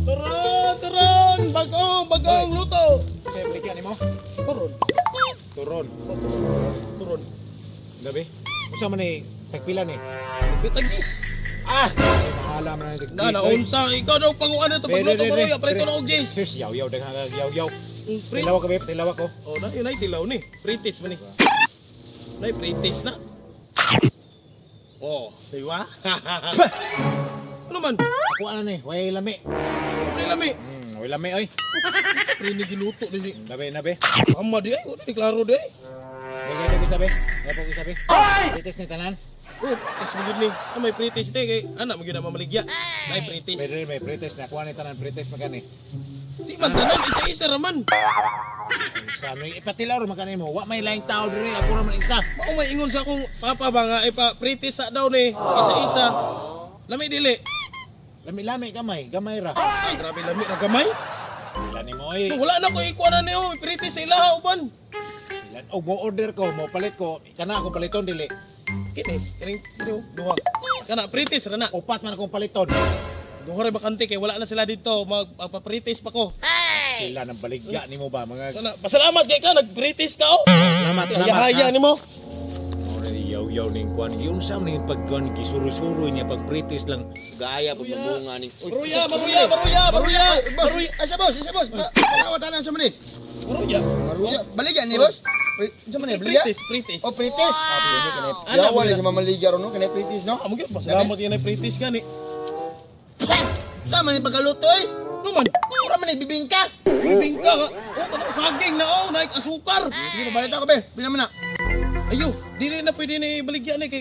Turon, turon! Bagong, bagong luto! Kasi baligya nimo? Turon. Turon. Turon. Gabi. Unsa man ni tagpila ni? Bitagis. Ah, ay, mahala man ang Na, naunsa. Ikaw daw panguan ito. Pagluto ko rin. Prito na og Jace. Sus, yaw yaw daghang kag yaw yaw. Pre. Tilawa ka babe, tilawa ko. Oh, na, yun ay tilaw ni. Pritis man ni. Nay, pritis na. Oh, di ba? Ano man? Ako ano ni, way lami. Pre lami. Way lami oy. Pre ni giluto ni. Gabi na be. Ama di ay, wala ni klaro di ay. Bigay na sabi. Ay po sabi. Pritis ni tanan. Oh, pritis mo gud ni. Ah, may pritis ni kay ana mo gyud na mamaligya. Nay pritis. Pwede may pritis na kuha ni tanan pritis magani. Di man tanan isa-isa ra man. Sa ano ipatilaw ra magani mo. Wa may laing tao diri, ako ra man isa. Mao may ingon sa akong papa ba nga ipa pritis sa daw ni isa-isa. Lami dili. Lami-lami gamay, gamay ra. Ah, grabe lami ra gamay. Sila ni mo oy. Wala na ko ikuha na niyo, pritis sa ilaha uban. Sila og mo order ko, mo palit ko, kana ako paliton dili. Kini, kining kini oh, duha. Kana pritis ra na. Upat man akong paliton. Duha ra bakante kay wala na sila dito, magpapritis pa ko. Sila ng baligya nimo ba mga Kana, pasalamat kay ka nagpritis ka oh. Salamat, salamat. Haya nimo. Already yaw-yaw ning kuan. Yun sa man ning pagkuan gisuro-suro niya pag British lang. Gaya pag mabunga ni. Baruya, baruya, baruya, baruya. Boss, ay sa boss, ay sa boss. Tanawa tanan sa mani. Baruya. Maruya, baligyan ni boss. Sa mani, baligya. Pritis, pritis. Oh, pritis. Ah, pwede kani. Ana, Yawa muna. ni sa mamaligya ron no, kani pritis no. Amo gyud pasalamat kay na pritis gani. Sa man ni pagkaluto eh. Ano man? Ura man ni bibingka. Bibingka nga. Oh, tanong saging na oh, naik asukar. Sige, pabalit ako be. Pila man na. Ayo, dili na pwede ni baligya ni kay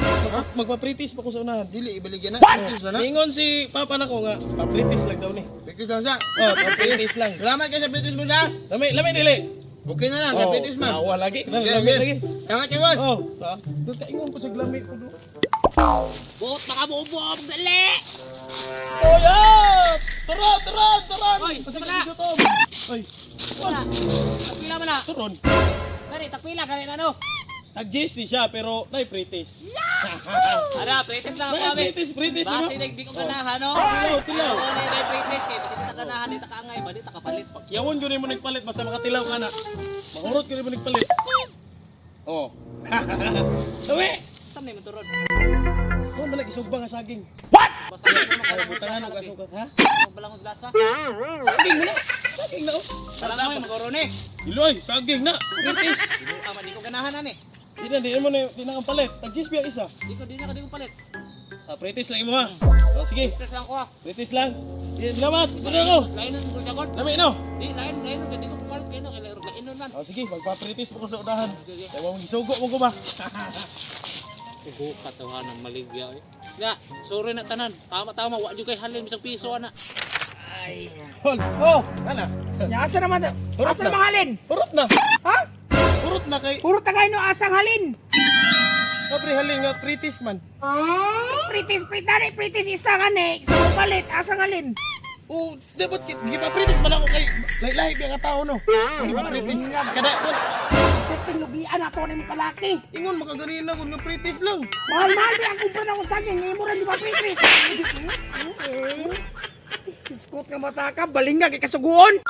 magpapritis pa ko sa unahan. Dili ibaligya na. Pritis na na. Ningon si papa nako nga, papritis lang daw ni. Pritis lang sa. Oh, papritis lang. Salamat kay sa pritis mo sa. Lami, lami dili. Okay na lang kay pritis man. Awa lagi. Lami, Okay, lami okay. lagi. Salamat kay boss. Oh, ha? Doon kaingon ko sa lami ko do. Buot makabuo dali. Oh, yeah! Tara, tara, tara. Oy, Pasig wala. dito to. Oy, Wala. Takpila man na. turon. Gani takpila gani na no. Nag-GST siya pero nay pritis. Ara, pritis lang ako Nay abi. pritis, pritis Basi no? nagdi ko ganahan no. Tilaw, tilaw. Oo, nay nay pritis kay basi ta ganahan di ta kaangay ba di ta kapalit. Yawon ko mo nagpalit basta makatilaw ka na. Mahurot ko mo nagpalit. Oh. Sabi! Tam ni motoron. Oh, malag isugba nga saging. Basta mo Ay, makalang butangan og asukar, ha? Balang og lasa. Saging mo na. Saging na oh. Sarang mo magorone. Iloy, saging na. Pritis. Ah, man di ko ganahan ani. Di na, di na mo na, di na ang palit. Tag-GSB ang isa. Di ko di na ka di ko palit. Ah, pritis lang imo ha. Oh, sige. Pritis lang ko ah. Pritis lang. Sige, salamat. Tuloy ako. Lainon ko jagon. Lami no. Di lain lain di ko palit kay no kay lainon man. Oh, sige, magpapritis po ko sa unahan. Kaya mo gisugo mo ko ba? Ugo katuhan ng maligya eh. Nga, sorry na tanan. Tama tama wa jud kay halin bisag piso ana. Hol. Oh, Ana. nya asa naman? Hurot Asa na. naman halin? Hurot na. Ha? Hurot na kay Puro tagay no asang halin. Kabre halin nga pritis man. Pritis, pritani, pritis isa gani. Isa mo palit, asang halin. Oh, dapat gipapritis man ako kay lahi-lahi biya nga tao no. Gipapritis. Kada kon Perting lugian ato ni mo kalaki. ingon makaganina kun nga pritis lang. Mahal-mahal ba ang kumpra na ko saging, ngayon mo rin di ba pritis? Iskot nga mata ka, balingag, ikasuguon.